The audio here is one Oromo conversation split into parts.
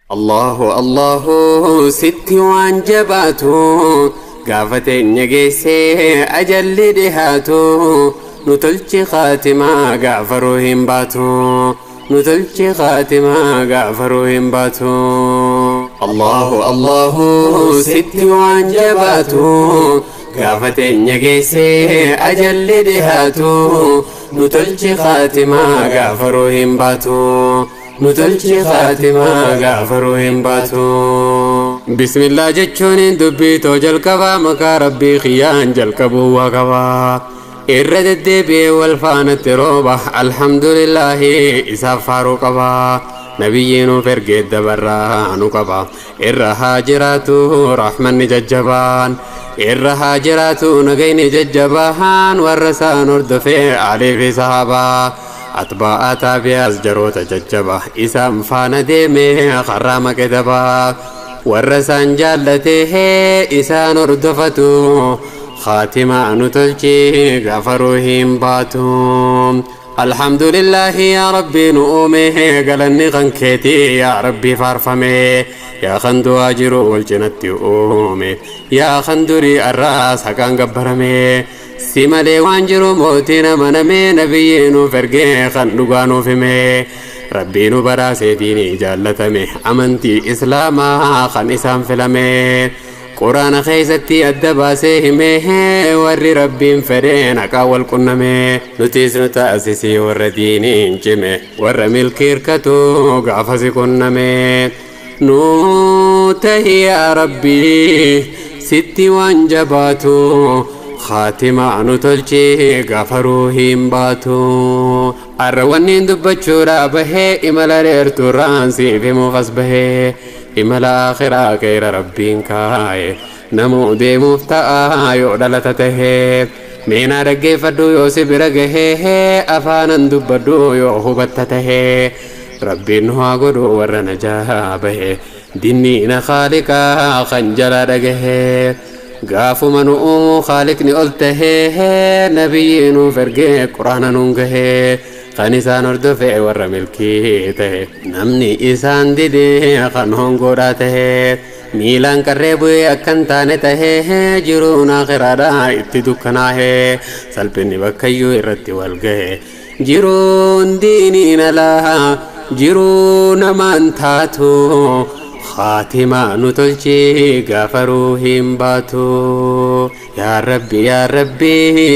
Allahu Allahu sitti waan jabaatu gaafa teenya geessee ajalli dhihaatu nu tolchi khaatimaa gaafa ruuhin baatu nu tolchi khaatimaa gaafa ruuhin baatu. Allahu Allahu sitti waan jabaatu gaafa teenya geessee ajalli dhihaatu nu tolchi khaatimaa gaafa ruuhin baatu. Nu tolchi khaatimaa gaafa ruuhin baatu. Bismillaa jechuun dubbii too jalqabaa maqaa rabbii kiyyaan jalqabuu waa qabaa. Irra deddeebi'ee wal faanatti rooba alhamdulillaahi isaaf faaruu qabaa. Nabiyyi nuuf ergee dabarraa nu qaba. Irra haa jiraatu rahmanni jajjabaan. Irra haa jiraatu nagayni jajjabaan warra isaan hordofee aalii fi sahaabaa. Atba'aa taabi'aas jaroota jajjaba isaan faana deeme karraa maqedabaa. Warra isaan jaallatee isaan hordofatu khaatimaa nu tolchi gaafa ruuhiin baatu. Alhamdulillaahi yaa rabbii nu uume galanni kan keetii yaa rabbii faarfame yaa kan du'aa jiru wal cinatti uume yaa kan durii arraas haqaan gabbarame si malee waan jiru mootiin amaname nabiyyi nuuf ergee kan dhugaa nuuf hime rabbii nu baraasee diinii jaallatame amantii islaamaa kan isaan filame. Quraana keessatti adda baasee himee warri rabbiin fedheen haqaa wal qunname nutis nu taasisii warra diiniin cime warra milkii hirkatu gaafasi qunname nu tahi yaa rabbii sitti waan jabaatu khaatimaa nu tolchi gaafa ruuhiin baatu. Arra wanniin dubbachuudha bahee imala dheertuurraan siif himuuf as bahee imala akhiraa keera rabbiin kaa'e namuu deemuuf ta'a yoo dhalata tahee meenaa dhaggeeffadhu yoo si bira gahee afaanan dubbadhu yoo hubatta tahee rabbiin nu haa godhu warra najaa bahe dinniina khaaliqaa kan jala dhagahee gaafuma nu uumu khaaliqni ol tahee nabiyyi nuuf ergee quraana nuun gahee kan isaan hordofe warra milkii tahe namni isaan dide kan hongoodhaa tahe miilaan qarree bu'ee akkan taane tahe jiruun akhiraadhaa itti dukkanaahee salphinni bakkayyuu irratti wal gahe jiruun diiniin alaa jiruu namaan taatu khaatimaa nu tolchi gaafa ruuhiin baatu. Yaa rabbi yaa rabbi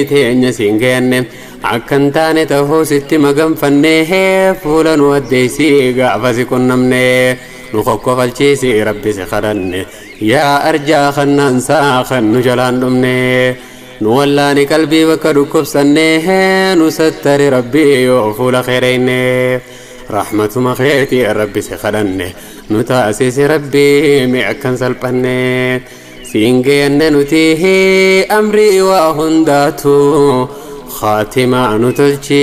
teenya siin geenne akkan taane tahuu sitti maganfanne fuula nu addeessi gaafa si qunnamne nu kokkofalchiisi rabbi si kadhanne yaa arjaa kannaansaa kan nu jalaan dhumne nu wallaani qalbii bakka dhukkubsanne nu sattari rabbi yoo fuula keereyne rahmatuma keetii rabbi si kadhanne nu taasisi rabbi mi akkan salphanne siin geenne nuti amrii waa hundaatu khaatimaa nu tolchi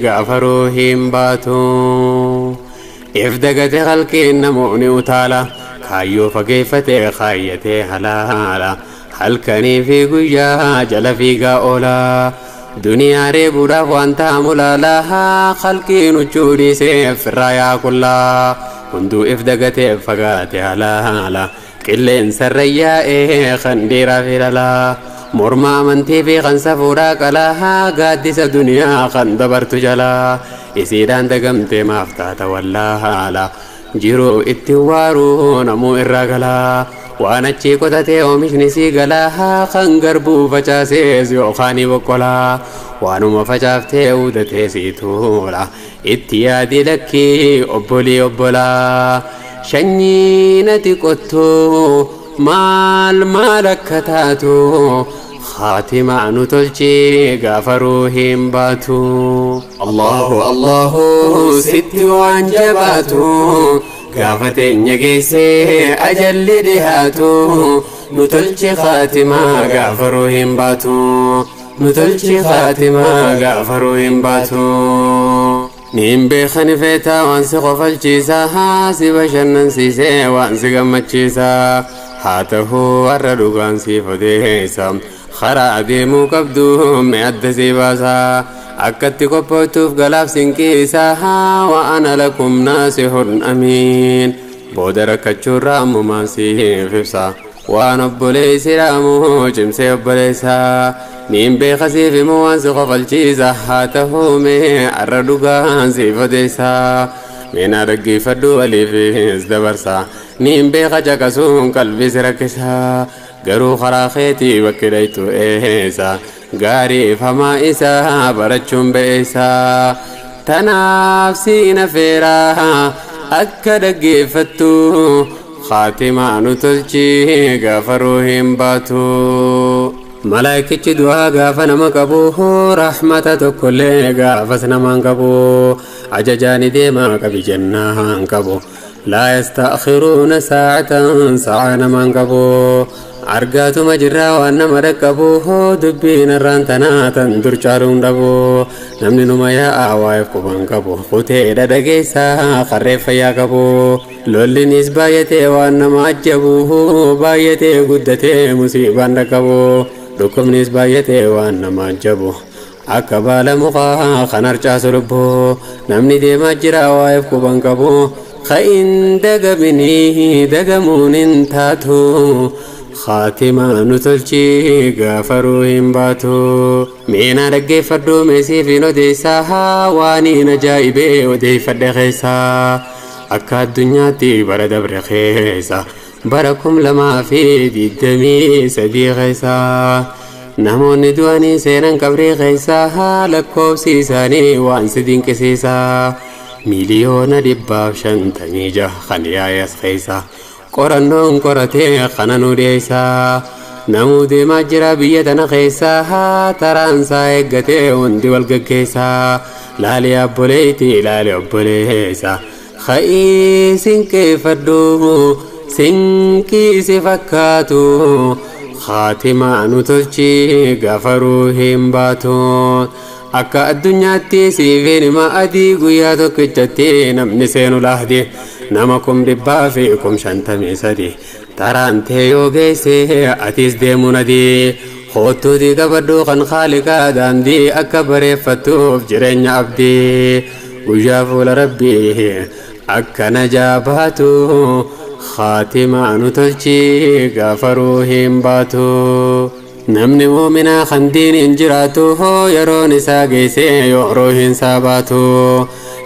gaafa ruuhiin baatu. If dagate halqiin namoonni utaala kaayyoo fageeffate kaayyatee halaala halkanii fi guyyaa jala fiigaa oola duniyaa reebuudhaaf waan ta'amu laalaa halqiin huccuu dhiisee firraa yaa qullaa hunduu if dagatee fagaate halaala qilleensarra yaa'ee kan dhiiraa fi dhalaa morma amantii fi kan safuudhaa qalaa gaaddisa duniyaa kan dabartu jalaa isiidhaan dagamtee maaf taata wallaala jiruu itti waaruu namuu irraa galaa waan achii qotatee oomishni sii galaa kan garbuu facaasees yookaan boqqolaa waanuma facaaftee uudatee sii tuula itti yaadi lakkii obbolii obbolaa sanyii nati qottuu maal maal akka taatu khaatimaa nu tolchi gaafa ruuhiin baatu. Allahu Allahu sitti waan jabaatu gaafa teenya geessee ajalli dhihaatu nu tolchi khaatimaa gaafa ruuhiin baatu nu tolchi khaatimaa gaafa ruuhiin baatu. Niin beekani feetaa waan si kofalchiisaa si bashannansiisee waan si gammachiisaa haa ta'uu warra dhugaan siif odeessa karaa adeemuu qabdu mee adda sii baasaa akkatti qophooftuuf galaaf sinqiisaa wa ana lakum naasihun amiin. Booda rakkachuurraa ammumaan siif ibsa. Waan obboleessi dhaamu cimsee obboleessa. Niin beeka siif himu waan si kofalchiisa, haa ta'uu mee arra dhugaan siif odeessa. Meenaa dhaggeeffadhu waliifis dabarsa. Niin beeka caqasuun qalbii si rakkisa. Garuu karaa keetii bakki dhaytu eessa? Gaariif hamaa isaa barachuun ba'eessa. Tanaaf siin afeera akka dhaggeeffattu, khaatimaa nu tolchi gaafa ruuhiin baatu. Malaayikichi du'aa gaafa nama qabu, rahmata tokkollee gaafas namaan qabu. Ajajaani deemaa qabi jennaan qabu. Laa yasta'khiruuna saa'atan, sa'a namaan qabu. Argaatuma jirraa waan nama dhaqqabu, dubbiin irraan tanaa tan dur caaluun dhabu. Namni numa yaa'a waa'eef quban qabu. Kuteedha dhageessaa qarreef fayyaa qabu. Lollinis baay'atee waan nama ajjabu, baay'atee guddatee musiibaan dhaqqabu. Dhukkubnis baay'atee waan nama ajjabu. Akka baala mukaa kan harcaasu lubbuu, namni deemaa jira waa'eef quban qabu. Ka'in dagaminii dagamuun hin taatu. Khaatimaa nu tolchi gaafa ruuhiin baatu. Meenaa dhaggeeffadhu meesiif hin odeessaa, waan hin ajaa'ibee odeeffadhe keessaa. Akka addunyaatti bara dabre keessa, bara 2023 keessa, namoonni du'anii seenan qabrii keessaa lakkoofsi isaanii waan si dinqisiisa. 156,000,000 kan yaayas keessa. Qorannoon qoratee kana nu dhiyeessa. Namuu deemaa jira biyya tana keessa, taraansaa eeggatee hundi wal gaggeessa. Laali obboleetti, laali obboleessa. Ka'ii sinqeeffadhu, sinqii si fakkaatu. Khaatimaa nu tolchi gaafa ruuhiin baatu. Akka addunyaatti siifin hima adii, guyyaa tokkichatti namni seenu lahdi nama 153,053. Taraan tee yoo geesse atis deemuun adii. Hoottuutii qabadhu kan Khaaliqaa daandii, akka bareeffattuuf jireenya abdii. Guyyaa fuula Rabbii akka najaa baatu, khaatimaa nu tolchi gaafa ruuhiin baatu. Namni muuminaa kan diiniin jiraatu, yeroon isaa geesse yoo ruuhiin isaa baatu,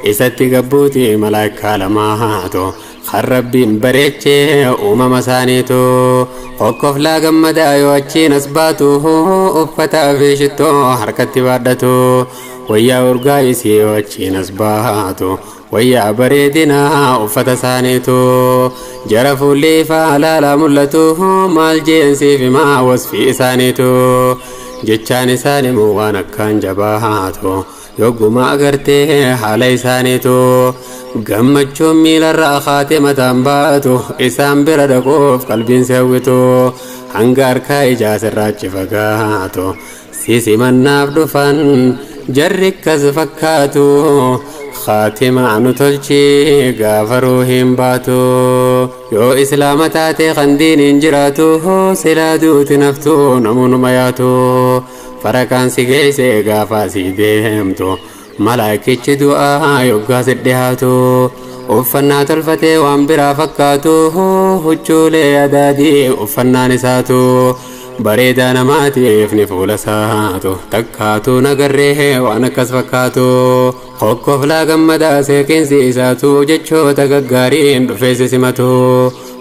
isatti gabbuuti malaayikaa lamaatu kan Rabbiin bareechee uumama isaaniitu. Kokkoflaa gammadaa yoo achiin as baatu, uffataa fi shittoo harkatti baadhatu. Wayyaa urgaa isii yoo achiin as baatu, wayyaa bareedinaa uffata isaaniitu. Jara fuulli ifaa halaalaa mul'atu, maal jeensiif himaa wasfii isaaniitu? Jechaan isaan himu waan akkaan jabaatu, yogguma agartee haala isaaniitu gammachuun miilarraa kaatee mataan baatu. Isaan bira dhaquuf qalbiin seewwitu, hanga harkaa ijaa sirraachi fagaatu sisimannaaf dhufan jarri akkas fakkaatu. Khaatimaa nu tolchi gaafa ruuhiin baatu. Yoo Islaama taate kan diiniin jiraatu, silaa duuti naftu namoonni yaatu. Farakaan si geesse gaafa si deemtu, malaayikichi du'aa yoggaa si dhiyaatu, uffannaa tolfatee waan biraa fakkaatu. Huccuulee adaadii uffannaan isaatu, bareedaa namaatiif ni fuula isaatu takkaatu nagarree waan akkas fakkaatu. Kokkoflaa gammadaa seeqinsi isaatu, jechoota gaggaariin dhufeessi simatu.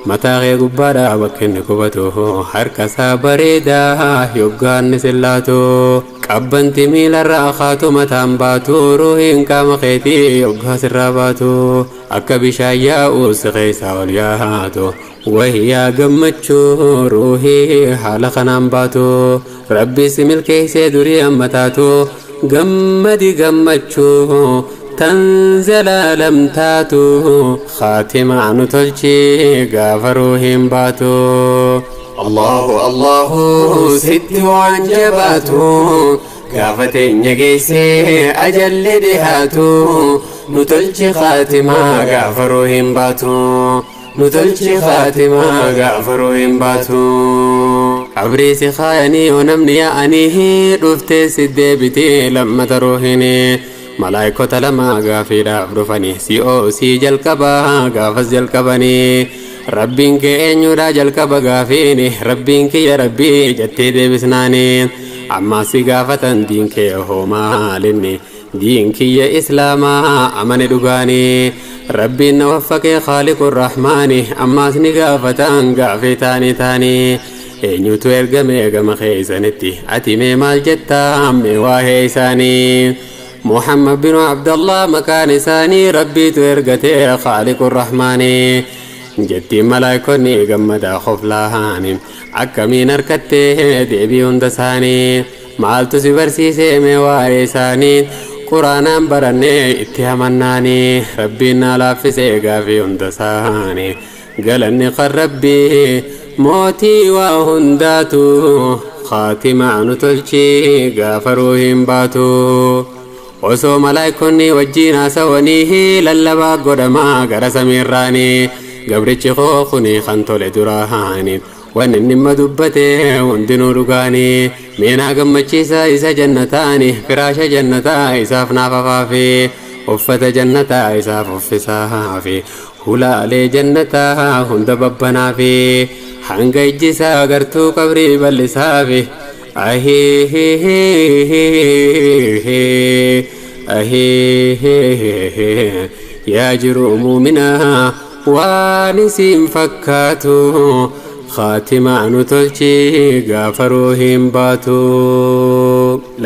Mataa kee gubbaadhaa bakki inni qubatu, harka isaa bareedaa yoggaan sillaatu. Qabbanti miilarraa kaatu mataan baatu, ruuhiin qaama keetii yoggaa sirraa baatu, akka bishaan yaa'u si keessaa ol yaatu. Wayyaa gammachuu ruuhii haala kanaan baatu, Rabbi si milkeessee durii amma taatu. Gammadi gammachuu tan zalaalam taatu, khaatimaa nu tolchi gaafa ruuhiin baatu. Allahu Allahu sitti waan jabaatu, gaafa teenya geessee ajalli dhihaatu, nu tolchi khaatimaa gaafa ruuhiin baatu. Nu tolchi khaatimaa gaafa ruuhiin baatu. Qabrii si kaayanii yoo namni yaa'anii, dhuftee si deebitee lammata ruuhiin. Malaayikota lama gaafiidhaaf dhufanii si'oo sii jalqabaa gaafas jalqabanii Rabbiin kee eenyudha jalqaba gaafiini Rabbiin kiyya Rabbii jettee deebisnaanii ammaas si gaafatan diin kee hoo maalinni diin kiyya islaamaa amane dhugaanii Rabbiin na waffaqee khaaliqu rahmaani ammaas ni gaafatan gaafii taanii taanii eenyutu ergame gama keeysanitti ati mee maal jettaa mee waa'ee isaanii محمد بن عبد الله مكان إساني ربي ترقتي خالق الرحمن جتي ملايكوني قمدا خفلاهاني أكمين أركتي ديبي هندساني مالتو سبرسيسي ميواري ساني قرانا برني اتهمناني ربي لافسي قافي هندساني قالني قربي موتي وهنداتو خاتمة نتلشي قافروهم باتو osoo malaayikoonni wajjiin haasawanii lallabaa godhamaa gara samiirraanii gabrichi koo kuni kan tole duraanii wanni inni dhimma dubbate hundinuu dhugaanii meenaa gammachiisa isa jannataani firaasha jannataa isaaf naaf afaafi uffata jannataa isaaf uffisaafi hulaalee jannataa hunda babbanaafi hanga ijjisaa agartuu qabrii bal'isaafi Ahee yaa jiru muuminaa waan isin fakkaatu khaatimaa nu tolchi gaafa ruuhiin baatu.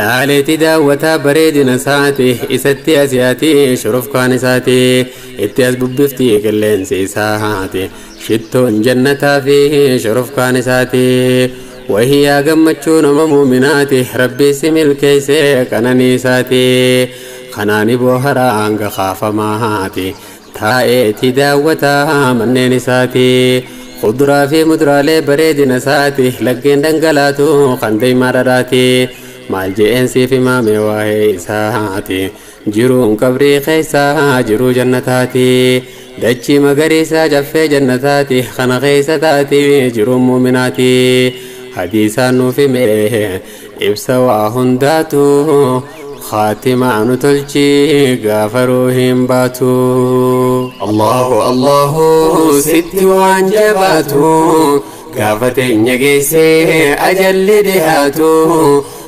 Laaleeti daawwataa bareedina isaati isatti as yaati shurufkaan isaati itti as bubbifti qilleensi isaati shittoon jannataa fi shurufkaan isaati. وهي قمتشون مؤمناتي ربي سمل كيسي كنني ساتي خناني بوهرا عنك خاف ماهاتي تائتي داوتا منين ساتي خضرا في مدرا لي بريد نساتي لقين دنقلاتو خندي مرراتي مال جئنسي في مامي واهي ساتي jiruun qabrii keessa jiruu jannataati dachii magariisa jaffee jannataati kana keessa taati jiruun muuminaati hadiisaan nuuf hime ibsa waa hundaatu khaatimaa nu tolchi gaafa ruuhiin baatu. Allahu Allahu sitti waan jabaatu gaafa teenya geessee ajalli dhihaatu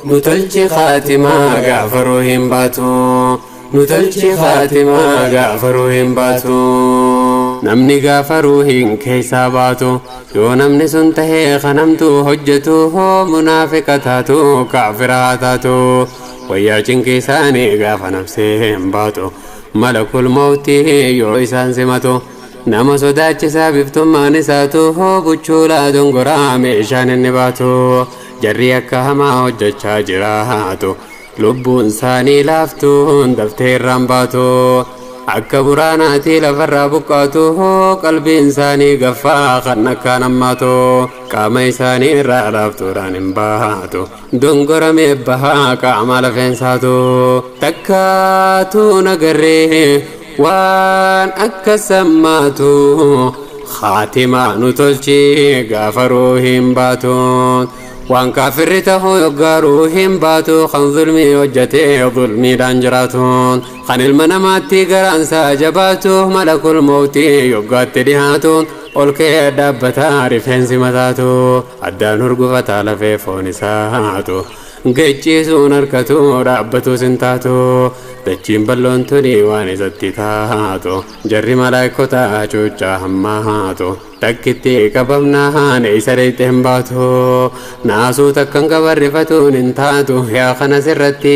nu tolchi khaatimaa gaafa ruuhiin baatu. Nu tolchi khaatimaa gaafa ruuhiin baatu. Namni gaafa ruuhiin keessaa baatu yoo namni sun tahee kanamtu hojjetu hoo munaafiqa taatu kaafira haa taatu wayyaa cinqii isaanii gaafa nafsee hin baatu malakul mawtii yoo isaan simatu nama sodaachisaa biftummaan isaatu hoo buchuulaa dongoraa meeshaan inni baatu jarri akka hamaa hojjechaa jiraatu lubbuun isaanii laaftuun daftee irraan baatu. Akka buraanaatii lafarraa buqqaatu qalbiin isaanii gaffaa kan akkaan hammaatu qaama isaanii irraa laaftuudhaan hin baatu dongoramee bahaa qaama lafeensaatu takkaatu nagarree waan akka sammaatu khaatimaa nu tolchi gaafa ruuhiin baatu. Waan kaafirri tahuu yoggaa ruuhiin baatu kan zulmii hojjetee zulmiidhaan jiraatu kan ilma namaatti garaansaa jabaatu malakul mawtii yoggaatti dhihaatu ol ka'ee dhaabbataa rifeensi mataatu addaan hurgufataa lafee foon isaatu geechisuun harkatu dhaabbatuus hin taatu dachiin bal'oon tuni waan isatti taatu jarri malaayikota cuuccaa hammaatu takkitti qabamnaan isa dheeyxee hin baatu naasuu takkan qabarrifatuun hin taatu yaa kana sirratti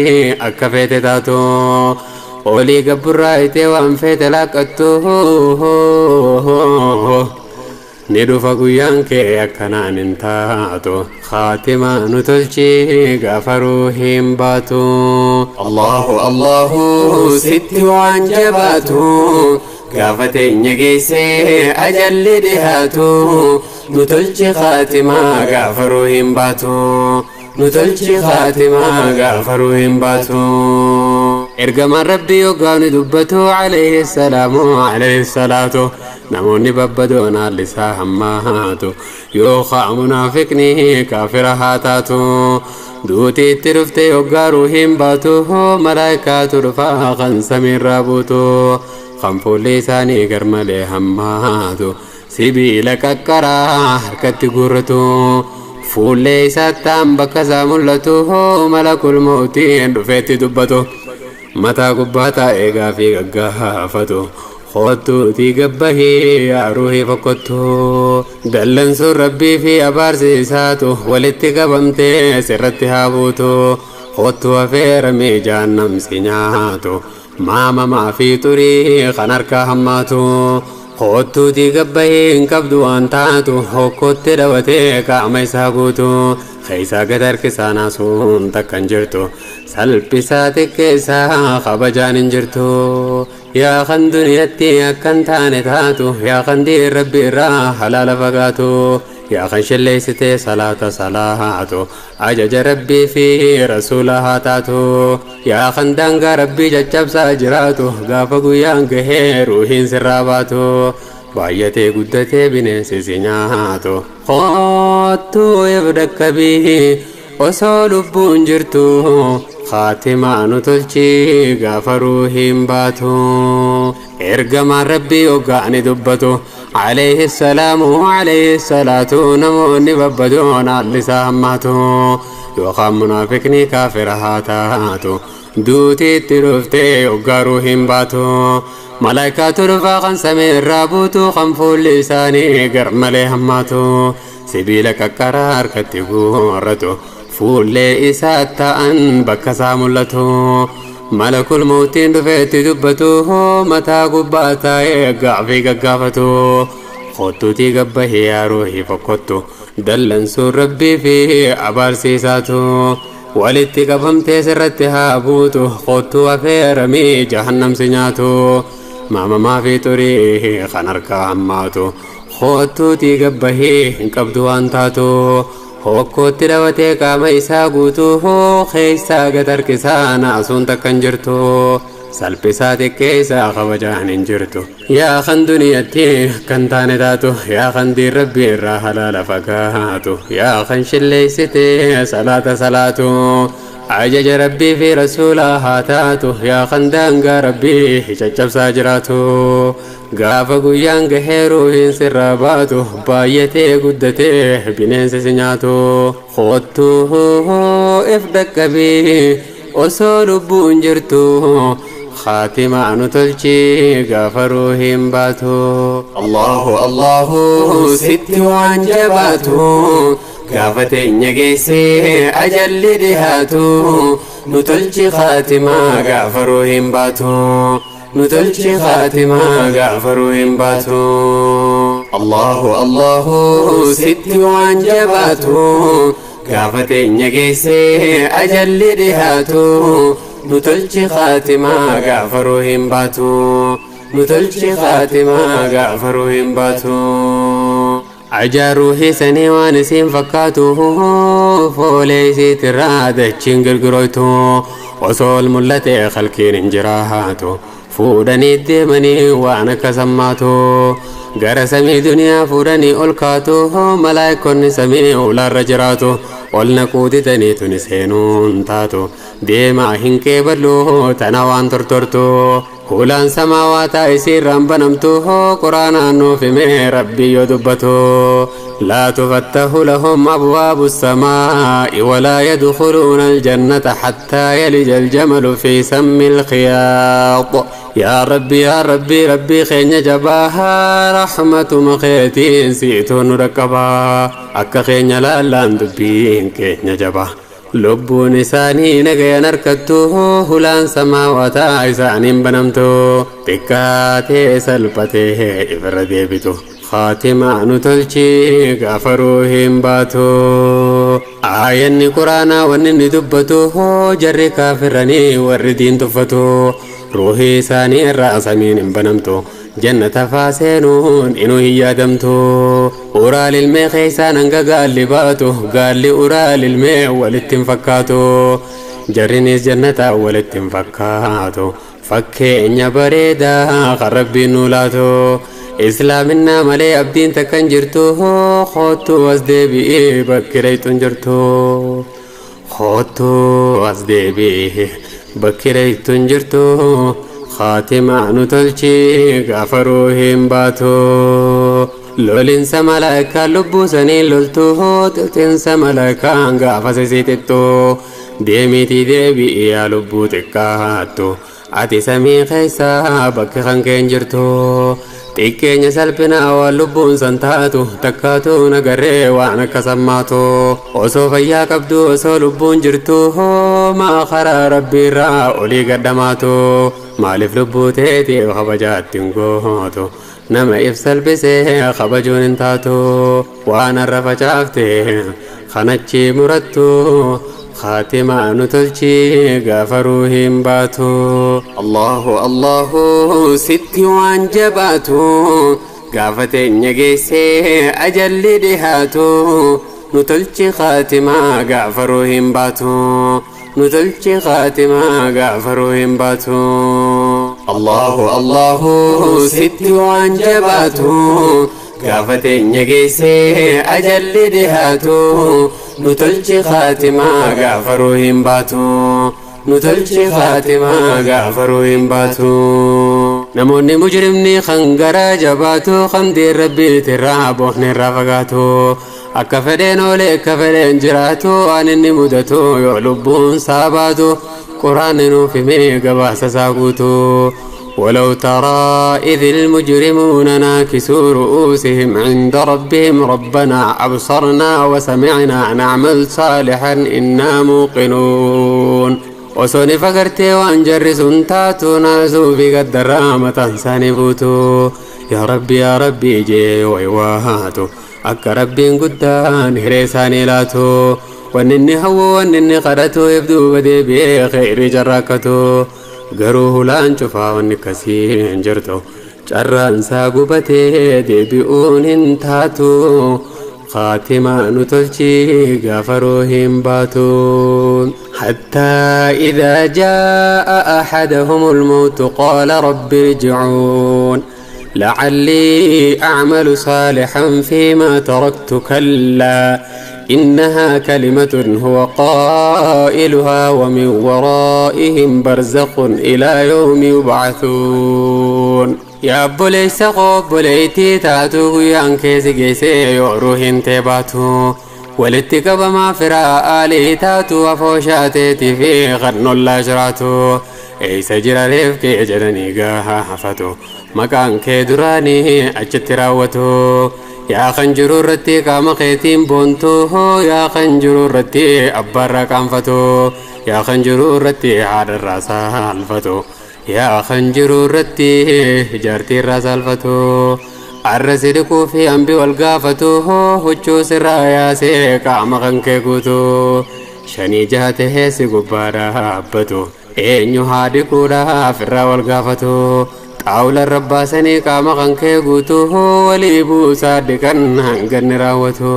akka feete taatu olii gabburraa itee waan feete laaqqattu ni dhufa guyyaan kee akkanaan hin taatu khaatimaa nu tolchi gaafa ruuhiin baatu. Allahu Allahu sitti waan jabaatu gaafa teenya geessee ajalli dhihaatu nu tolchi khaatimaa gaafa ruuhiin baatu nu tolchi khaatimaa gaafa ruuhiin baatu. Ergamaan Rabbii yoggaani dubbatu alayhi salaamu alayhi salaatu namoonni babbadoon haalli isaa hammaatu yoo kaa munaafiqni kaafira haa taatu Duutiitti dhuftee hoggaa ruuhiin baatu, malaayikaatu dhufaa kan samiirraa buutu, kan fuulli isaanii garmalee hammaatu, sibiila qaqqaraa harkatti guurratu. Fuullee isaattaan bakka isaa mul'atu, malakul mawtiin dhufeetti dubbatu. Mataa gubbaa taa'ee gaafii gaggaafatu. Kottuutii gabbahii yaa ruuhii fokkottu. Dallansuun rabbii fi abaarsi isaatu walitti qabamtee sirratti haa buutu. Kottuu affeeramee jahannam si nyaatu. Maamamaa fi xurii kan harkaa hammaatu. Kottuutii gabbahii hin qabdu waan taatu, hokkotti dhawatee qaama isaa guutu. Keessaa gad harkisaa naasuun takka hin jirtu. Salphisaa xiqqeessaa kabajaan hin jirtu. Yaa kan duniyatti akkan taane taatu, yaa kan diin rabbi irraa halaala fagaatu, yaa kan shilleessitee salaata salaatu, ajaja rabbii fi rasuula haa taatu. Yaa kan daangaa rabbii caccabsaa jiraatu, gaafa guyyaan gahee ruuhiin sirraa baatu, baay'atee guddatee bineensi si nyaatu. Kottuu if dhaqqabii osoo lubbuun jirtu, khaatimaa nu tolchi gaafa ruuhiin baatu. Ergamaan rabbii hoggaani dubbatu, alayhi salaamu alayhi salaatu, namoonni babbadoon haalli isaa hammaatu, yookaan munaafiqni kaafira haa taatu. Duutiitti dhuftee hoggaa ruuhiin baatu, malaayikaatu dhufaa kan samii irraa buutu, kan fuulli isaanii garmalee hammaatu, sibiila qaqqaraa harkatti guurratu, fuullee isaa ta'an bakka isaa mul'atu. Malakul mawtiin dhufeetti dubbatu, mataa gubbaa taa'ee gaafii gaggaafatu. Kottuutii gabbahii yaa ruuhii fokkottu. Dallansuun rabbii fi abaarsiisaatu walitti qabamtee sirratti haa buutu. Kottuu affeeramii jahannam si nyaatu. Maamamaa fi xurii kan harkaa hammaatu. Kottuutii gabbahii hin qabdu waan taatu. Hokkootti dhawatee qaama isaa guutuu, keessaa gad harkisaa naasuun takka hin jirtu. Salphisaa xiqqeessaa kabajaan hin jirtu. Yaa kan duniyatti kan taane taatu, yaa kan diin rabbii irraa halaala fagaatu, yaa kan shilleessitee salaata salaatu, ajaja rabbii fi rasuula haa taatu, yaa kan daangaa rabbii caccabsaa jiraatu, gaafa guyyaan gahee ruuhiin sirraa baatu, baay'atee guddatee bineensi si nyaatu. Kottuu if dhaqqabii osoo lubbuun jirtu, khaatimaa nu tolchi gaafa ruuhiin baatu. Allahu Allahu sitti waan jabaatu, gaafa teenya geessee ajalli dhihaatu, nu tolchi khaatimaa gaafa ruuhiin baatu. Nu tolchi khaatimaa gaafa ruuhiin baatu. Allahu Allahu sitti waan jabaatu, gaafa teenya geessee ajalli dhihaatu, nu tolchi khaatimaa gaafa ruuhiin baatu. Nu tolchi khaatimaa gaafa ruuhiin baatu. Ajaa ruuhii sanii waan isiin fakkaatu, foolee isiitirraa dachiin girgiroytu, osoo ol mul'ate khalqiin hin jiraatu. Fuudhanii deemanii waan akka sammaatu, gara samii duniyaa fuudhanii ol kaatu. Malaayikonni samii ulaarra jiraatu, ol naquu didanii tuni seenuun taatu, deemaa hin qeeballu tana waan tortortu. Hulaan samaawaata isiirraan banamtu, quraanaan nuuf himee rabbii yoo dubbatu. لا تفتح لهم أبواب السماء ولا يدخلون الجنة حتى يلج الجمل في سم الخياط. يا ربي يا ربي، ربي خين جباها، رحمة مخيتين سيتون ركبا، أكا خين لا لان دبين كين جبا. Lubbuun isaanii nagayan harkattu, hulaan samaawataa isaaniin banamtu, xiqqaatee salphatee ifirra deebitu. Khaatimaa nu tolchi gaafa ruuhiin baatu. Aayanni quraanaa wanni inni dubbatu, jarri kaafiranii warri diin tuffatu, ruuhii isaanii irraa samiin hin banamtu, jannata faa seenuun inuu hin yaadamtu. Uraal ilmee keessaan hanga gaalli baatu, gaalli uraal ilmee walitti hin fakkaatu, jarrinis jannata walitti hin fakkaatu. Fakkeenya bareedaa kan rabbiin nu laatu, islaaminaa malee abdiin takka hin jirtu. Kottu as deebi'ee bakki reeyxuun jirtu. Kootuu as deebi'e bakki reeytuun jirtu khaatimaa nu tolchi gaafa ruuhiin baatu. Lolinsa malaayikaa lubbuu sanii loltu xixinsa malaayikaan gaafa sisiixixxu deemiitii deebi'i yaa lubbuu xiqqaattu ati samii keessa bakki kan keen jirtu. Xiqqeenya salphinaa waan lubbuun san taatu takkaatu nagarree waan akka sammaatu osoo fayyaa qabdu osoo lubbuun jirtu maa karaa rabbiirraa olii gaddamaatu maaliif lubbuu teetiif kabajaatti hin gootu nama if salphisee kabajuun hin taatu waan har'a facaafte kanachi murattu خاتمة نتلشي غافروهم باتو. الله الله ستي وان جباتو غافتين يجيسي أجل دهاتو نتلشي خاتمة غافروهم باتو نتلشي خاتمة غافروهم باتو. الله الله ستي وان جباتو غافتين يجيسي أجل دهاتو نتلشي خاتمة غافروهم باتو نتلشي خاتمة غافروهم باتو. نموني مجرمني خنقرا جباتو خمدي ربي ترابوحني الرفقاتو akka fedheen oolee akka fedheen jiraatu waan inni mudatu yoo lubbuun saabaatu quraanni nuuf himee gabaasa isaa guutu. ولو ترى إذ المجرمون ناكسوا رؤوسهم عند ربهم ربنا أبصرنا وسمعنا نعمل صالحا إنا موقنون. وسوني فقرتي وأنجرس تاتو ناسو في قد الرامة سانبوتو يا ربي يا ربي جي ويواهاتو akka rabbiin guddaan hiree isaanii laatu wanni inni hawwu wanni inni kadhatu if duuba deebi'ee kheyrii carraakkatu garuu hulaan cufaa wanni akkasii hin jirtu carraan isaa gubatee deebi'uun hin taatu خاتمة نتلشي غافروهم باتون. حتى إذا جاء أحدهم الموت قال رب ارجعون لعلي أعمل صالحا فيما تركت كلا إنها كلمة هو قائلها ومن ورائهم برزخ إلى يوم يبعثون. يا بوليس قبليتي تاتو يانكيس جيسي يوروهن تباتو ولتكب ما فرا آلي تاتو وفوشاتي في غرن الله جراتو eessa jira reef kee jedhanii gaafatu maqaan kee duraanii achitti raawwatu. Yaa kan jiru irratti qaama keetiin boontu yaa kan jiru irratti abbaarraa qaanfatu yaa kan jiru irratti haadharraa saalfatu yaa kan jiru irratti jaartiirraa saalfatu. Arra si dhiquu fi hambi wal gaafatu huccuu sirraa yaasee qaama kan kee guutu shanii jaha tahee si gubbaa dhaabbatu eenyu haa dhiquudhaaf irraa wal gaafatu xaawula rabbaasanii qaama kan kee guutu walii buusaa dhiqan hanganni raawwatu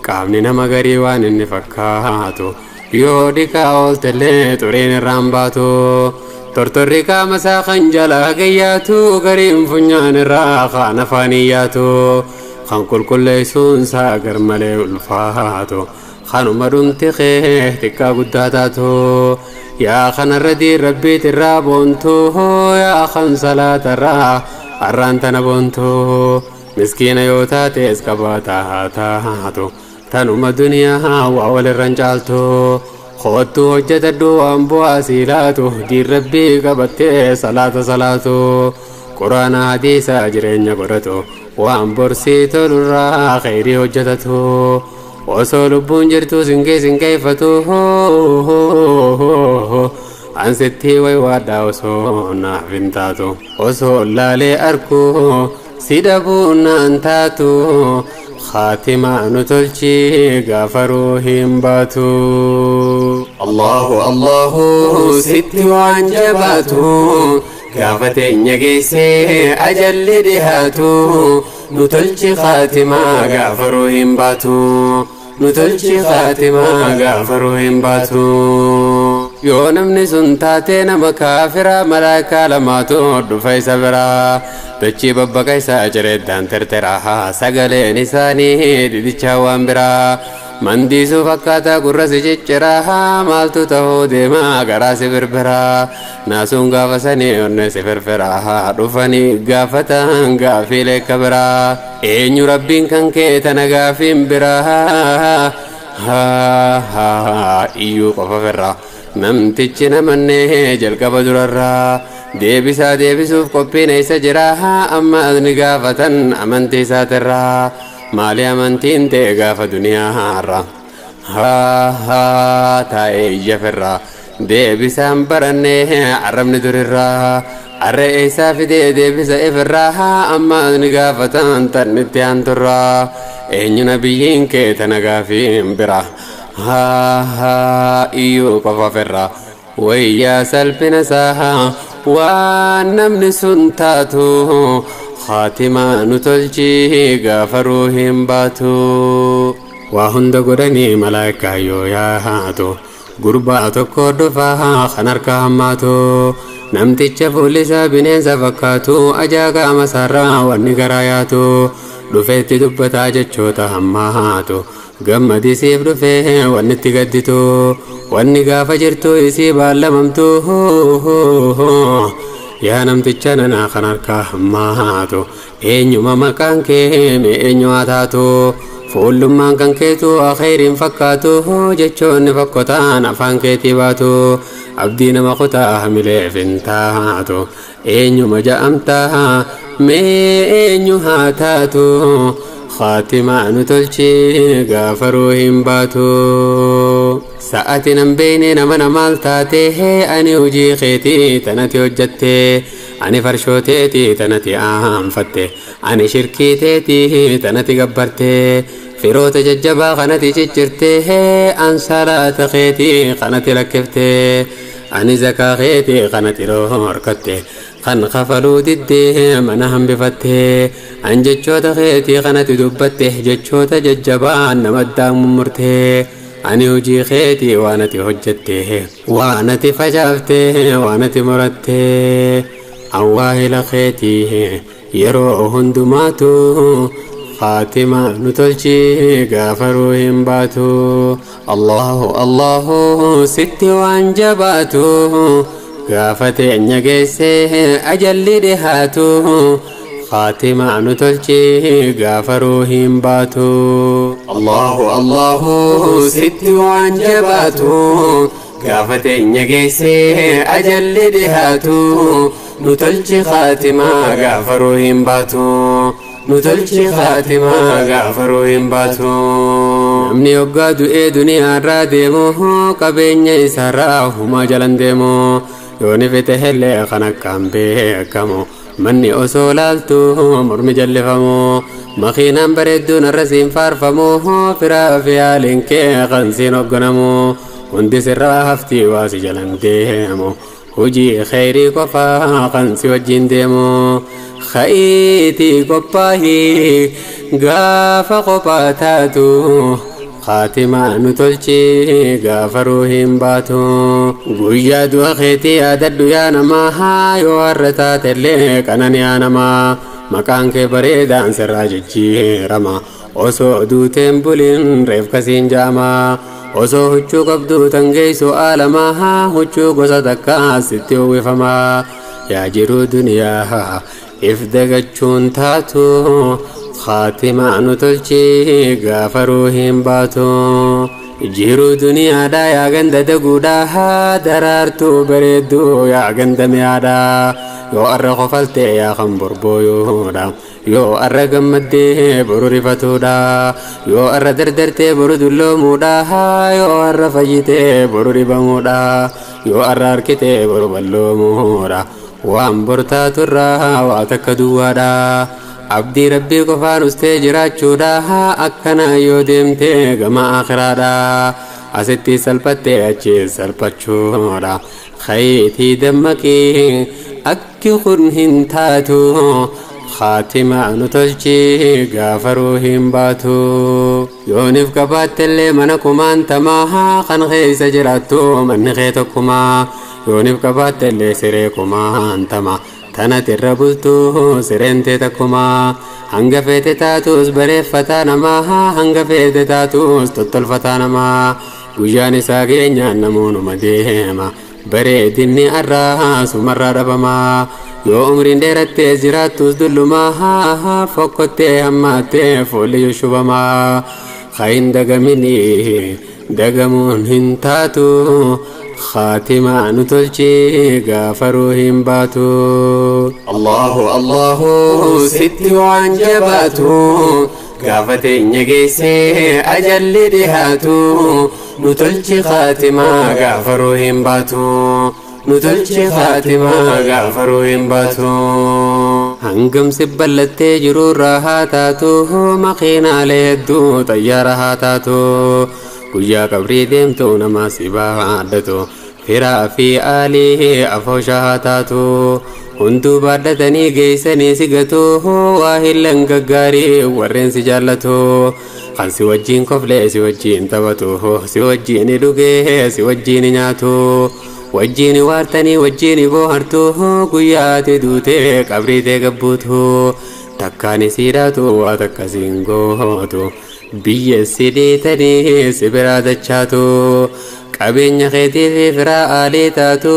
qaamni nama garii waan inni fakkaatu yoo dhiqaa ooltellee xuriin irraan baatu tortorri qaama isaa kan jalaa gayyaatu gariin funyaan irraa kaan afaan iyyaatu kan qulqulleessuun isaa gar malee ulfaatu kanuma dhumti kee xiqqaa guddaa taatu yaa kanarra diin rabbiitirraa boontu yaa kan salaatarraa arraan tana boontu miskiina yoo taates qabaataa taatu tanuma duniyaa waa walirran caaltu koottu hojjetadhu waan bu'aa sii laatu diin rabbii qabattee salaata salaatu quraana hadiisa jireenya godhatu waan borsii tolurraa kheyrii hojjetatu osoo lubbuun jirtu singee singeeffatu ansitti waywaadhaa osoo naaf hin taatu osoo laalee arku si dhabuun naan taatu خاتمة نتلشي غافروهم باتو. الله الله ستي وان جباتو غافتين يجيسي أجل دهاتو نتلشي خاتمة غافروهم باتو نتلشي خاتمة غافروهم باتو. Yoo namni sun taatee nama kaafira malaayikaa lamaatu dhufa isa biraa dachii babbaqa isaa cireeddaan tirtiraa sagaleen isaanii didichaa waan biraa Mandiisuu fakkaataa gurra si cicciraa, maaltu ta'uu deemaa garaa si birbiraa. Naasuun gaafa sanii onne si firfiraa, dhufanii gaafatan gaafiilee kabiraa. Eenyu rabbiin kan kee tana gaafiin biraa? Iyyuu qofa firraa. Namtichi namannee jalqaba durarraa deebisaa deebisuuf qophiin eessa jira? Amma ni gaafatan amantii isaatirraa. Maali amantiin ta'e gaafa duniyaarra taa'ee iyya firraa? Deebisaan barannee arrabni durirraa arra eessaa fidee deebisa ifirraa? Amma ni gaafatan tannitti aanturraa, eenyu nabiyyiin kee tana gaafiin bira? Iyyuu qofa firraa. Wayyaa salphina isaa waan namni sun taatu, khaatimaa nu tolchii gaafa ruuhiin baatu. Waa hunda godhanii malaayikaa yoo yaatu, gurbaa tokko dhufaa kan harka hammaatu. Namticha fuulli isaa bineensa fakkaatu, ajaa qaama isaarraa wanni garaa yaatu, dhufeetti dubbataa jechoota hammaatu. Gammadisiif dhufee wanni itti gadditu, wanni gaafa jirtu isii baallamamtu. Yaa namticha nanaa kan harka hammaatu, eenyuma maqaan kee? Mee eenyu haa taatu? Fuullummaan kan keetu akheeriin fakkaatu, jechoonni fakkotaan afaan keetii baatu abdii nama kutaa hamileef hin taatu. Eenyuma ja'amtaa? Mee eenyu haa taatu? Khaatimaa nu tolchii gaafa ruuhiin baatu. Sa'ati nan beeyne nama namaal taate? Ani hojii keetii tanati hojjatte, ani farshoo teetii tanati aanfatte, ani shirkii teetii tanati gabbarte, firoota jajjabaa kanati ciccirte, an salaata keetii kanati lakkifte, ani zakaa keetii kanati dhorkatte, kan kafaluu diddee mana hambifatte, an jechoota keetii kanati dubbatte, jechoota jajjabaan nama addaan mummurte, ani hojii keetii waan ati hojjette, waan ati facaafte, waan ati muratte, an waahila keetii yeroo hundumaatu. Khaatima nu tolchii gaafa ruuhiin baatu. Allahu Allahu sitti waan jabaatu, gaafa teenya geessee ajalli dhihaatu, khaatima nu tolchii gaafa ruuhiin baatu. Allahu Allahu sitti waan jabaatu, gaafa teenya geessee ajalli dhihaatu, nu tolchi khaatimaa gaafa ruuhiin baatu. Nu tolchi khaatimaa gaafa ruuhiin baatu. Namni hoggaa du'ee duniyaarraa deemu, qabeenya isaarraa humaa jalan deemu. Yooni fite hellee kan akkaan beekamu, manni osoo laaltu mormi jallifamu, makiinaan bareedduun irra siin faarfamu, firaa fi haaliin kee kan siin hogganamu, hundi sirraa haftii waa si jalan deemu. Hojii kheyrii qofaa kan si wajjin deemu. Ka'iitii qophaahii gaafa qophaa taatu, khaatimaa nu tolchii gaafa ruuhiin baatu. Guyyaa du'a keetii yaadadhu yaa namaa, yoo har'a taatellee qananiyaa namaa. Maqaan kee bareedaan sirraa jijjiirama, osoo duuteen bulin reef kasiin jaamaa. Osoo huccuu qabduu tan geessu aalamaa, huccuu gosa takkaa sitti uwwifamaa. Yaa jiruu duniyaa if dagachuun taatu, khaatimaa nu tolchii gaafa ruuhiin baatu. Jiruu duniyaadha yaa ganda daguudha, daraartuu bareedduu yaa ganda mi'aadha. Yoo arra kofaltee yaa kan borbooyoodha, yoo arra gammaddee boru rifatuudha, yoo arra dardartee boru dulloomuudha, yoo arra fayyitee boru dhibamuudha, yoo arra harkitee boru balloomuudha. Waan bortaaturraa waa takka duwwaadha, abdii rabbii qofaan ustee jiraachuudha. Akkana yoo deemtee gama akhiraadha, asitti salphattee achi salphachuudha. Kayiitii dammaqii, akki kun hin taatu. Khaatimaa nu tolchii gaafa ruuhiin baatu. Yoonif qabaattellee mana kumaantamaa, kan keessa jiraattu manni kee tokkumaa. Yoonif qabaattellee siree kumaantama, Tanati irra bultuu sireentee takkumaa. Hanga feete taatus bareeffataa namaa, hanga feete taatus tottolfataa namaa. Guyyaan isaa geenyaan namoonuma deema, bareedinni arraa sumarraa dhabamaa. Yoo umriin dheerattee jiraattus dullumaa, fokkottee hammaattee fuulli shushubamaa. Kayin dagaminii dagamuun hin taatu, khaatimaa nu tolchi gaafaruu hin baatu. Allahu Allahu sitti waan jabaatu, gaafa teenya geessee ajalli dhihaatu, nu tolchi khaatimaa gaafaruu hin baatu. Nu tolchi khaatimaa gaafaruu hin baatu. Hangam si ballattee jiruurraa haa taatu, makiinaalee hedduu xayyaara haa taatu. Guyyaa qabrii deemtu nama si baadhatu, firaa fi aalii afoosha haa taatu. Hunduu baadhatanii geessanii si gatu, waa hillan gaggaarii warreen si jaallatu. Kan si wajjiin koflee si wajjiin taphatu, si wajjiin dhugee si wajjiin nyaatu. Wajjiin waartanii wajjiin boohartu, guyyaati duutee qabrii tee gabbuutu. Takkaan isiidhaatu waa takka siin gootu. Biyya si dhiitanii si biraa dachaatu. Qabeenya keetii fi firaa aalii taatu.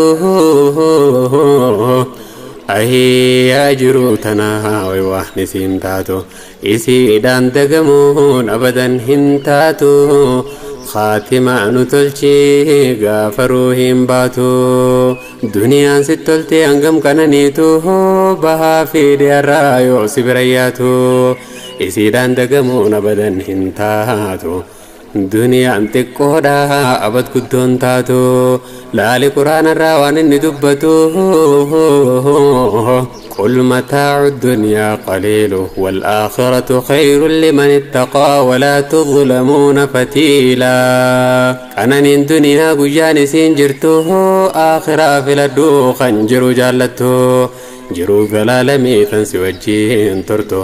Ahii yaa jiru tanaa waan isiin taatu. Isiidhaan dagamuun abadan hin taatu. Khaatimaa nu tolchi gaafaruu hin baatu. Duniyaan si toltee hangam qananiitu, bahaa fi dhiyaarraa yoo si bira yaatu. Isiidhaan dagamuun abadan hin taatu. Duniyaan xiqqoodha abad guddoon taatu. Laali quraanarraa waan inni dubbatu. قل متاع الدنيا قليل والآخرة خير لمن اتقى ولا تظلمون فتيلا. قنن دنيا قجان سين جرتو، آخرة في لدو خنجر جالتو. جرو قلالمي تنسي وجين ترتو،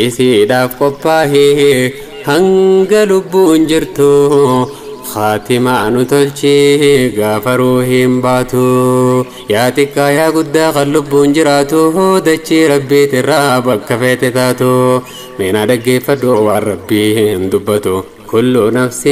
isiidhaaf qophaa'ee hanga lubbuun jirtu. Khaatimaa nu tolchi gaafaruu hin baatu. Yaa xiqqaa yaa guddaa kan lubbuun jiraatu, dachii rabbiitirraa bakka feete taatu, meenaa dhaggeeffadhu waan rabbiin dubbatu. كل نفس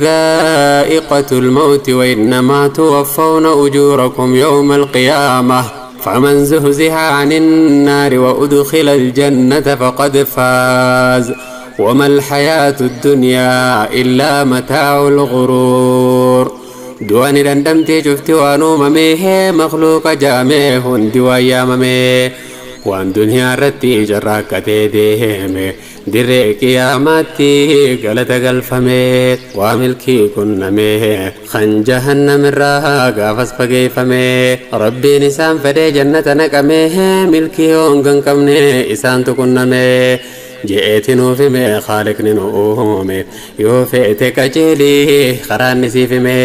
ذائقة الموت وإنما توفون أجوركم يوم القيامة، فمن زهزح عن النار وأدخل الجنة فقد فاز، وما الحياة الدنيا إلا متاع الغرور. Du'ani dandamtee cufti waan uumamee, makhluuqa jaamee hundi waan yaamame. Waan duniyaa irratti carraaqqatee deeme, dirree qiyaamaatti galata galfame. Waa milkii qunname kan jahannam irraa gaafas fageeffame. Rabbiin isaan fedhee jannata naqame, milkii honga hin qabne isaantu qunname. Je'eeti nuuf hime Khaaliqni nu uume. Yoo feete qajeelii karaan ni siif hime,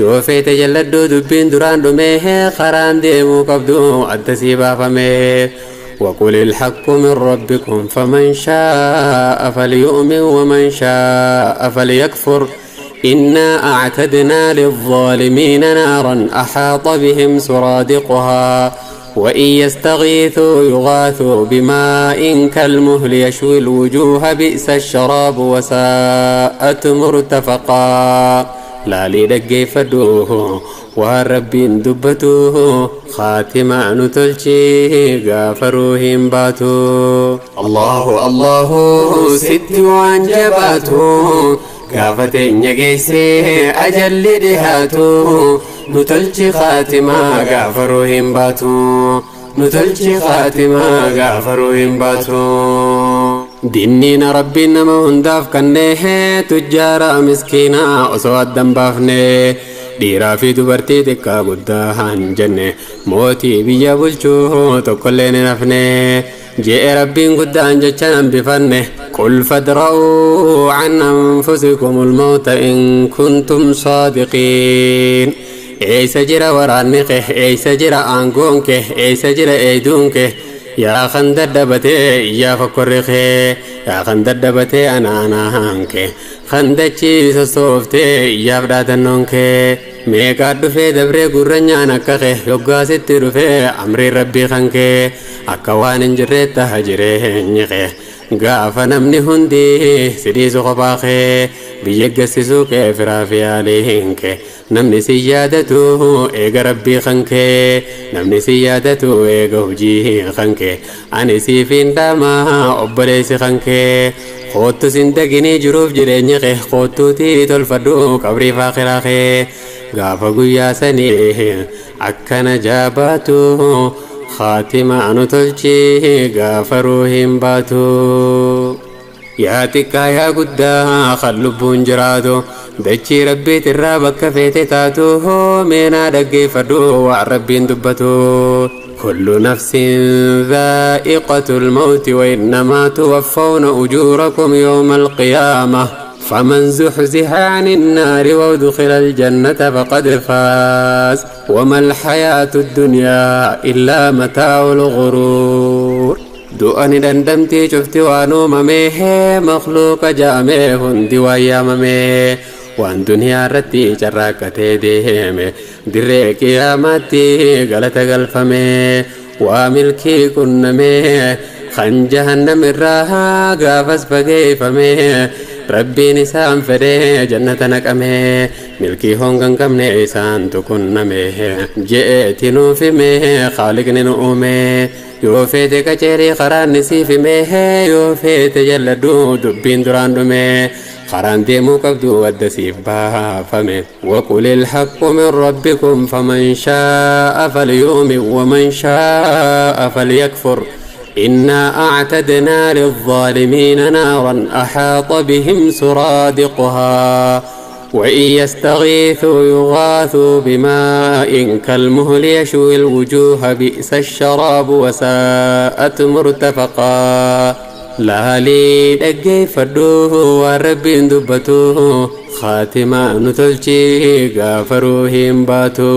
yoo feete jalladhuu dubbiin duraan dhume, karaan deemuu qabdu adda sii baafame. وقل الحق من ربكم فمن شاء فليؤمن ومن شاء فليكفر، إنا أعتدنا للظالمين نارا أحاط بهم سرادقها، وإن يستغيثوا يغاثوا بماء كالمهل يشوي الوجوه، بئس الشراب وساءت مرتفقا. Laalii dhaggeeffadhu waan rabbiin dubbatu, khaatimaa nu tolchi gaafaruu hin baatu. Allahu Allahu sitti waan jabaatu, gaafa teenya geessee ajalli dhihaatu, nu tolchi khaatimaa gaafaruu hin baatu. Nu tolchi khaatimaa gaafaruu hin baatu. Dinniina rabbiin nama hundaaf kannee, tujjaara miskiinaa osoo addan baafne, dhiiraa fi dubartii xiqqaa guddaa hin jenne, mootii biyya bulchuu tokkollee hin hafne. Je'e rabbiin guddaan jecha hambifanne. قل فادرءوا عن أنفسكم الموت إن كنتم صادقين. Eessa jira waraanni kee? Eessa jira aangoon kee? Eessa jira eeyduun kee? Yaa kan dadhabatee iyyaa fokkorri kee, yaa kan dadhabatee anaanaan kee, kan dachii sossooftee iyyaaf dhaadannoon kee. Meeqaa dhufee dabree gurranyaan akka kee yoggaasitti dhufee amriin rabbii kan kee akka waan hin jirree taha jireenyi kee gaafa namni hundi sidhiisu kophaa kee biyya gassisuu kee firaa fi yaaliin kee namni si yaadatu eega rabbii kan kee namni si yaadatu eega hojii kan kee ani siif hin dhaamaa obboleessi kan kee koottu sin daginii jiruuf jireenya kee koottuutii tolfadhu qabrii faaqiraa kee gaafa guyyaa sanii akkana jaabaatu khaatima anu tolchi gaafa ruuhiin baatu. Yaa xiqqaa yaa guddaa kan lubbuun jiraatu dachii rabbiitirraa bakka feete taatu meenaa dhaggeeffadhu waan rabbiin dubbatu. كل نفس ذائقة الموت وإنما توفون أجوركم يوم القيامة فمن زحزح عن النار وادخل الجنة فقد فاز وما الحياة الدنيا إلا متاع الغرور. Du'ani dandamtii cufti waan uumamee makhluuqa jaamee hundi waan yaamamee waan duniyaa irratti carraaqqatee deeme dirree qiyaamaatti galata galfame waa milkii qunnamee kan jahannam irraa gaafas fageeffame rabbiin isaan fedhee jannata naqame milkii honga hin qabne isaantu qunname je'eeti nuuf hime khaaliqni nu uume yoo feete qaceerii karaan ni siif hime yoo feete jalladhu dubbiin duraan dhume karaan deemuu qabdu adda siif baafame. وقل الحق من ربكم فمن شاء فليؤمن ومن شاء فليكفر إنا أعتدنا للظالمين نارا أحاط بهم سرادقها وإن يستغيثوا يغاثوا بماء كالمهل يشوي الوجوه بئس الشراب وساءت مرتفقا. Laalii dhaggeeffadhu waan rabbiin dubbatu khaatimaa nu tolchi gaafa ruuhiin baatu.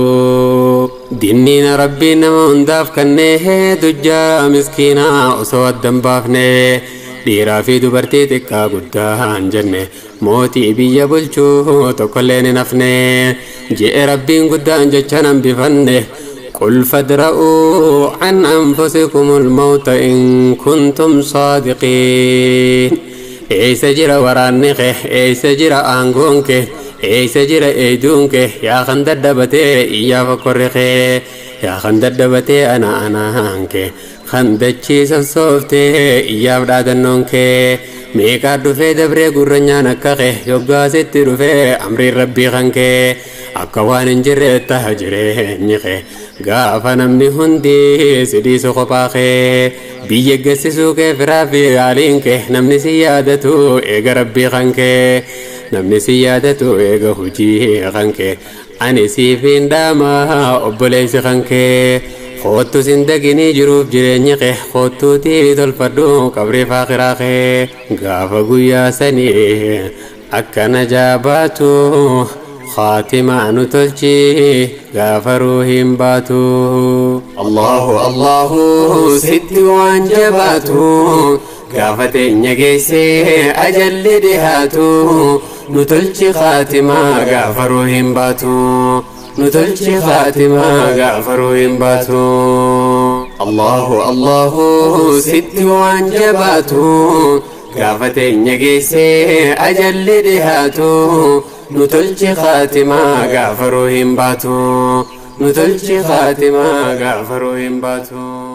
Dinniina rabbiin nama hundaaf kennee dujjaa miskiinaa osoo addan baafne dhiiraa fi dubartii xiqqaa guddaa hin jenne mootii biyya bulchuu tokkolleen hin hafne je'e rabbiin guddaan jecha nan bifanne. قل فادرءوا عن أنفسكم الموت إن كنتم صادقين. Eessa jira waraanni kee? Eessa jira aangoon kee? Eessa jira eeyduun kee? Yaa kan dadhabatee iyyaa fokkorri kee, yaa kan dadhabatee ana anaan kee, kan dachii sossooftee iyyaaf dhaadannoon kee meeqaa dhufee dabree gurranyaan akka kee yoggaasitti dhufee amriin rabbii kan kee akka waan hin jirre taha jireenyi kee gaafa namni hundi sidhiisu kophaa kee biyya gassisuu kee firaa fi yaaliin kee namni si yaadatu eega rabbii kan kee namni si yaadatu eega hojii kan kee ani siif hin dhaamaa obboleessi kan kee koottu sin daginii jiruuf jireenyi kee koottuutii tolfadhu qabrii faaqiraa kee gaafa guyyaa sanii akkana jaabaatu خاتمة نتلشي غافروهم باتو. الله الله ست وان جباتو غافتين يجيسي أجل دهاتو نتلشي خاتمة غافروهم باتو نتلشي خاتمة غافروهم باتو. الله الله ست وان جباتو غافتين يجيسي أجل دهاتو نتلشي خاتمة غافروهم باتو نتلشي خاتمة غافروهم باتو.